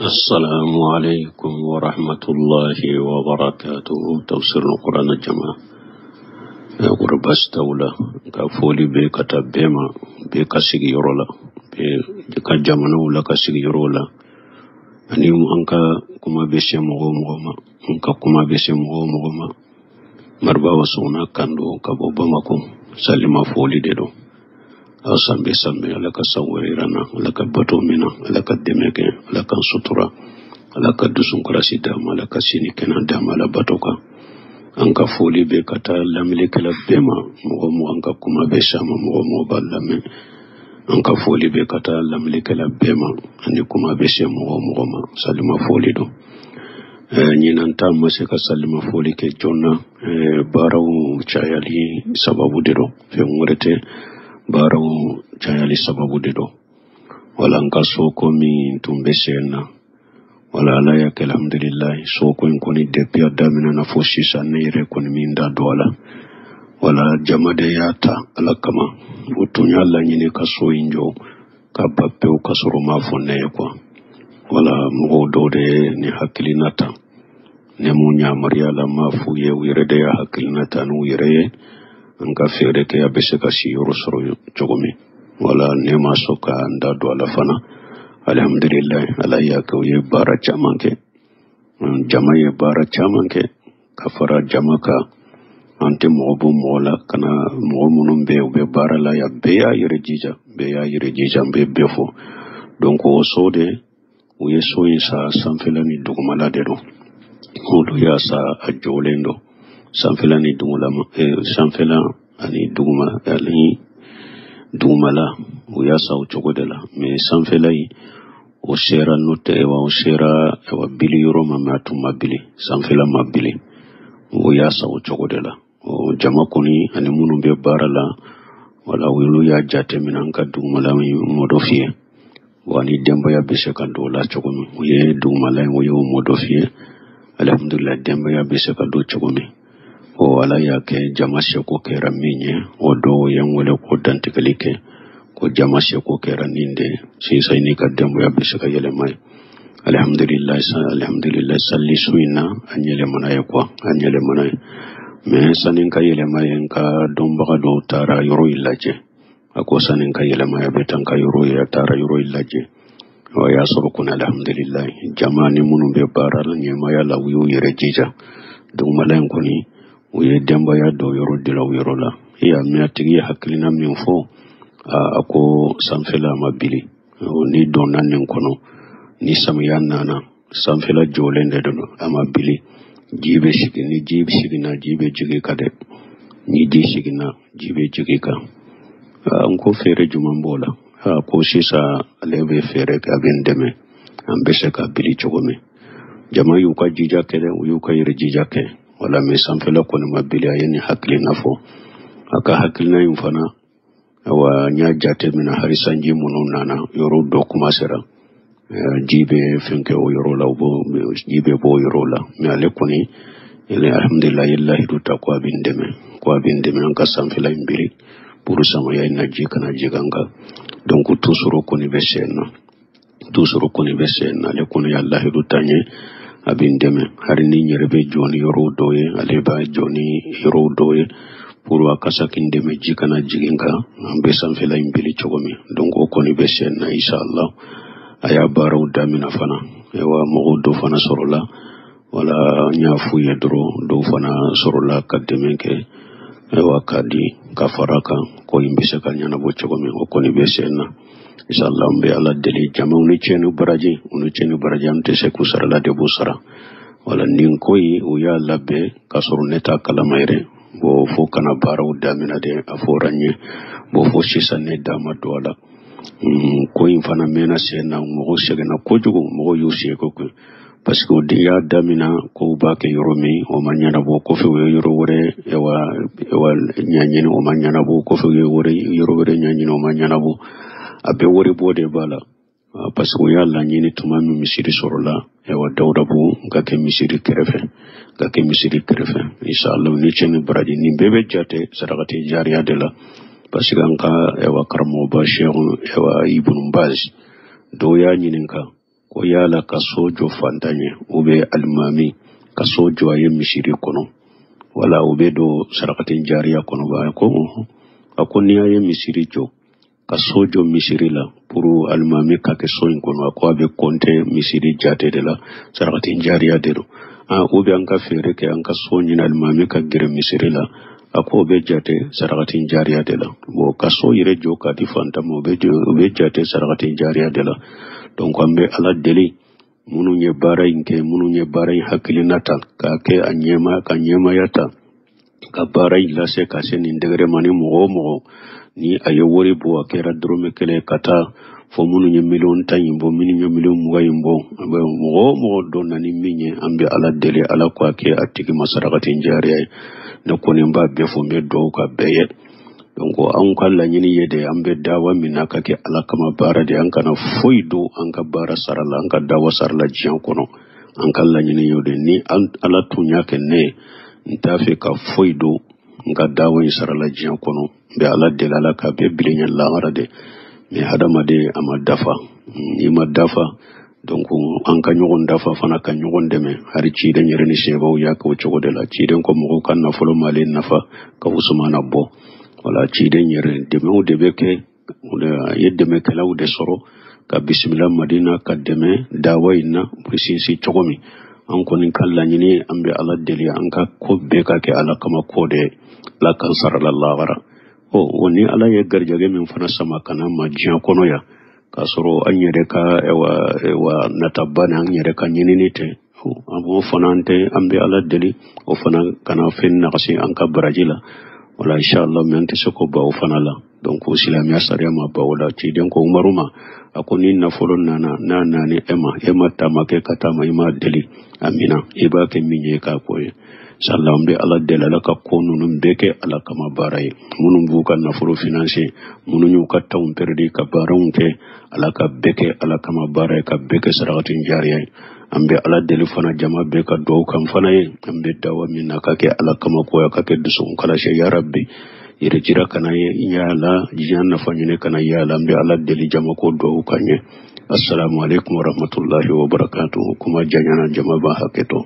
السلام عليكم ورحمة الله وبركاته. تفسير القرآن جماعة kɔrɔ baasi t'aw la. Ka foli bɛ ka taa bɛɛ ma, bɛɛ ka sigiyɔrɔ la, bɛɛ ka jamanaw la, ka sigiyɔrɔ la, ani an ka kuma bɛ se mɔgɔ o mɔgɔ ma, an ka kuma bɛ se mɔgɔ o mɔgɔ ma. Mariba Wasona kan don ka bɔ Bamakɔ. Salima foli de don. Aw san bɛ san bɛ, Ala ka san wɛrɛ yira n na, Ala ka bato minɛ, Ala ka dɛmɛ kɛ, Ala k'an sutura, Ala ka dusukasi d'an ma, Ala ka sini kɛnɛ d'an ma, Ala bato kan. An ka foli bɛ ka taa lamɛnnikɛla bɛɛ ma, mɔgɔ mɔgɔ an ka kuma bɛ s'a ma, mɔgɔ mɔgɔ b'a lamɛn. An ka foli bɛ ka taa lamɛnnikɛla bɛɛ ma, ani kuma bɛ se mɔgɔ o mɔgɔ ma, salima foli don. Ɲinan ta ma se ka salima foli kɛ joona, baaraw cayali sababu de don, fɛn wɛrɛ tɛ, baaraw cayali sababu de don. Wala n ka soko min tun bɛ sen na, wala Ala y'a kɛ, alhamdulilayi, soko in kɔni depuis a daminɛna fo sisan, ne yɛrɛ kɔni min da don a la, wala jama de y'a ta Ala kama. U tun y'a laɲini ka so in jɔ ka ban pewu ka sɔrɔ u m'a fɔ ne ye quoi. Wala mɔgɔw dɔw de ye nin hakilina ta, ne m'u yamaruya la, m'a f'u ye, u yɛrɛ de y'a hakilina ta n'u yɛrɛ ye, an ka feere kɛ a bɛ se ka siyɔrɔ sɔrɔ cogo min. Wala ne ma sɔn ka n da don a la fana. Alhamdulilayi, Ala y'a kɛ, u ye baara caman kɛ, jama ye baara caman kɛ ka fara jama kan. An tɛ mɔgɔ bɔ mɔgɔ la, ka na mɔgɔ minnu bɛ yen, u bɛ baara la yan, bɛɛ y'a yɛrɛ jija, bɛɛ y'a yɛrɛ jija, n bɛ bɛɛ fo. Donc o so de, u ye so in sa, sanfɛla ni dugumala de don. Olu y'a sa, a jɔlen don sanfɛla ni dugumala, sanfɛla ani duguma ani dugumala, u y'a sa o cogo de la. Mais sanfɛla in, o sera n'o tɛ wa, o sera wa bili yɔrɔ ma, mais a tun ma bili, sanfɛla ma bili, o y'a sa o cogo de la. O jama kɔni ani minnu bɛ baara la, wala olu y'a jateminɛ an ka dugumala in modifier wa, ni denbaya bɛ se ka don o la cogo min. U ye dugumala in, u y'o modifier, alhamdulilayi, denbaya bɛ se ka don cogo min. O Ala y'a kɛ, jama seko kɛra min ye, o dɔw ye n wele k'o dantigɛli kɛ ko jama seko kɛra nin de, sisan i n'i ka denbaya bɛ se ka yɛlɛma ye. Alhamdulilayi, alhamdulilayi, sali su in na an yɛlɛmana ye quoi, an yɛlɛmana ye. Mais sani n ka yɛlɛma ye, n ka dɔnbaga dɔw taara yɔrɔ in lajɛ. A ko sani n ka yɛlɛma ye, a bɛ taa n ka yɔrɔ ye. A taara yɔrɔ in lajɛ, o y'a sɔrɔ kɔni alhamdulilayi, jama ni minnu bɛ baara la ɲɛmaaya la, u y'u yɛrɛ jija. Dugumala in kɔni, u ye denbaya dɔw yɔrɔ dila o yɔrɔ la. I y'a mɛn, a tigi ye hakilina min fɔ, a ko sanfɛla ma bili, ni donna nin kɔnɔ, ni samiya nana, sanfɛla jɔlen de don, a ma bili, ji bɛ sigi, ni ji siginna, ji bɛ jigin ka dɛ, ni ji siginna, ji bɛ jigin kan. N ko feere jumɛn b'o la? A ko sisan ale bɛ feere kɛ, a bɛ n dɛmɛ, an bɛ se ka bili cogo min. Jama y'u ka jija kɛ dɛ, u y'u ka yɛrɛ jija kɛ. Wala mais sanfɛla kɔni ma bili. A ye nin hakilina fɔ, a ka hakilina in fana, awa n y'a jate minɛ, hali sanji minnu nana, yɔrɔ dɔ kuma sera, ji bɛ fɛn kɛ o yɔrɔ la, ji bɛ bɔ o yɔrɔ la. Mais ale kɔni, alhamdulilayi, ye lahidu ta ko a bɛ n dɛmɛ, ko a bɛ n dɛmɛ an ka sanfɛla in biri pour samaya in na ji kana jigin an kan. Donc toujours kɔni bɛ sen na, toujours kɔni bɛ sen na. Ale kɔni y'a lahidu ta n ye, a bɛ n dɛmɛ, hali ni n yɛrɛ bɛ jɔ ni yɔrɔw dɔw ye, ale b'a jɔ ni yɔrɔw dɔw ye pour a ka se k'i dɛmɛ, ji kana jigin kan, an bɛ sanfɛla in bili cogo min. Donc o kɔni bɛ sen na, inshallah. A y'a baaraw daminɛ fana. Ayiwa, mɔgɔw dɔ fana sɔrɔla, wala n y'a f'u ye dɔrɔn, dɔw fana sɔrɔla ka dɛmɛ kɛ, ayiwa, k'a di ka fara kan, ko in bɛ se ka ɲɛnabɔ cogo min. O kɔni bɛ sen na, inshallah. N bɛ Ala deli, jamaw ni cɛ ni baraji, u ni cɛ ni baraji, an tɛ se k'u sara la de b'u sara. Wala nin ko in, u y'a labɛn k'a sɔrɔ ne t'a kalama yɛrɛ. Bon, fo kana baaraw daminɛ de a fɔra n ye. Bon, fo sisan ne da ma don a la. Ko in fana mɛnna sen na, mɔgɔw sɛgɛnna kojugu, mɔgɔw y'u seko kɛ, parce que o de y'a daminɛ kow b'a kɛ yɔrɔ min, o ma ɲɛnabɔ. Kɔfɛ u ye yɔrɔ wɛrɛ wa ɲɛɲini, o ma ɲɛnabɔ. Kɔfɛ u ye yɔrɔ wɛrɛ ɲɛɲini, o ma ɲɛnabɔ. A bɛɛ wari bɔ de b'a la, parce que o y'a laɲini tuma min misiri sɔrɔla, ayiwa, Dawudabugu ka kɛ misiri kɛrɛfɛ, ka kɛ misiri kɛrɛfɛ, inshallah. Ni cɛ ni baraji, nin bɛɛ bɛ jate sarakati jariya de la, parce que an ka ayiwa karamɔgɔba Sheikh ayiwa Ibn Baz dɔw y'a ɲininka. Ko yala ka so jɔ fantan ye ou bien alimami ka so jɔ a ye misiri kɔnɔ, wala o bɛ don sarakatin jariya kɔnɔ ba? Ko a ko n'i y'a ye misiri jɔ, ka so jɔ misiri la pour alimami ka kɛ so in kɔnɔ, a ko a bɛ kɔnte misiri jate de la, sarakatin jariya de don. Ou bien an ka feere kɛ, an ka so ɲini alimami ka gɛrɛ misiri la, a ko o bɛ jate sarakatin jariya de la. Bon, ka so yɛrɛ jɔ k'a di fantan ma, o bɛ jate sarakatin jariya de la. Donc an bɛ Ala deli, minnu ye baara in kɛ, minnu ye baara in hakilina ta k'a kɛ a ɲɛma, ka ɲɛmaya ta ka baara in lase ka se nin degré ma, ni mɔgɔ o mɔgɔ ni a ye wari bɔ, a kɛra dɔrɔmɛ kelen ka taa fo minnu ye miliyɔn 10 in bɔ, minnu ye miliyɔn 20 in bɔ, mɔgɔ o mɔgɔ dɔ na ni min ye, an bɛ Ala deli, Ala k'a kɛ a tigi ma sarakatin jariya ye. Ne kɔni b'a bɛɛ fo, n bɛ dugawu ka bɛɛ ye. Donc anw ka laɲini ye de, an bɛ dawa min na, ka kɛ Ala kama baara de, an kana foyi don an ka baara sara la, an ka dawa sara la diɲɛ kɔnɔ. An ka laɲini y'o de. Ni Ala tun y'a kɛ ne ye, n t'a fɛ ka foyi don n ka dawa in sara la diɲɛ kɔnɔ. N bɛ Ala deli, Ala ka bɛɛ bilen ɲɛ lahara de. Mais hadamaden a ma dafa, n'i ma dafa, donc an ka ɲɔgɔn dafa fana, ka ɲɔgɔn dɛmɛ. Hali ciden yɛrɛ ni sebaw y'a kɛ o cogo de la. Ciden ko mɔgɔw ka nafolo m'ale nafa ka Usumana bɔ. Wala ciden yɛrɛ dɛmɛw de bɛ kɛ, a ye dɛmɛkɛlaw de sɔrɔ ka bisimila Madina ka dɛmɛ dawa in na, u bɛ sinsin cogo min. An kɔni ka laɲini, an bɛ Ala deli, an ka ko bɛɛ ka kɛ Ala kama ko de ye, Ala k'an sara la lahara. Ɔ, o ni Ala ye garijɛgɛ min fana sama ka na ma diɲɛ kɔnɔ yan, k'a sɔrɔ an yɛrɛ ka wa nataba ni an yɛrɛ ka ɲinini tɛ, an b'o fana tɛ, an bɛ Ala deli o fana kana fɛn nagasi an ka baraji la. Wala inshallah, mais an tɛ se k'o ban o fana la. Donc silamɛya sariya ma ban o la. Ciden ko Umaru ma, a ko ni nafolo nana, n'a nani e ma, e ma taama kɛ ka taama, i ma deli, a mina, i b'a kɛ min ye k'a ko ye. Inshallah, an bɛ Ala deli, Ala ka ko ninnu bɛɛ kɛ Ala kama baara ye. Minnu b'u ka nafolo financer, minnu y'u ka tanw perdi ka baaraw kɛ, Ala ka bɛɛ kɛ Ala kama baara ye, ka bɛɛ kɛ sarakatin jariya ye. An bɛ Ala deli fana, jama bɛɛ ka dugawu kan fana ye, an bɛ dawa min na, ka kɛ Ala kama ko ye, ka kɛ dusukun kalase. Ya Rabbi, yɛrɛ jira kana ye yaala, diɲɛ nafa ɲini kana yaala. An bɛ Ala deli, jama ko dugawu kan ye. Assalamu alaikum warahmatullahi wabarakatuh. Kuma janyana, jama b'a hakɛ to.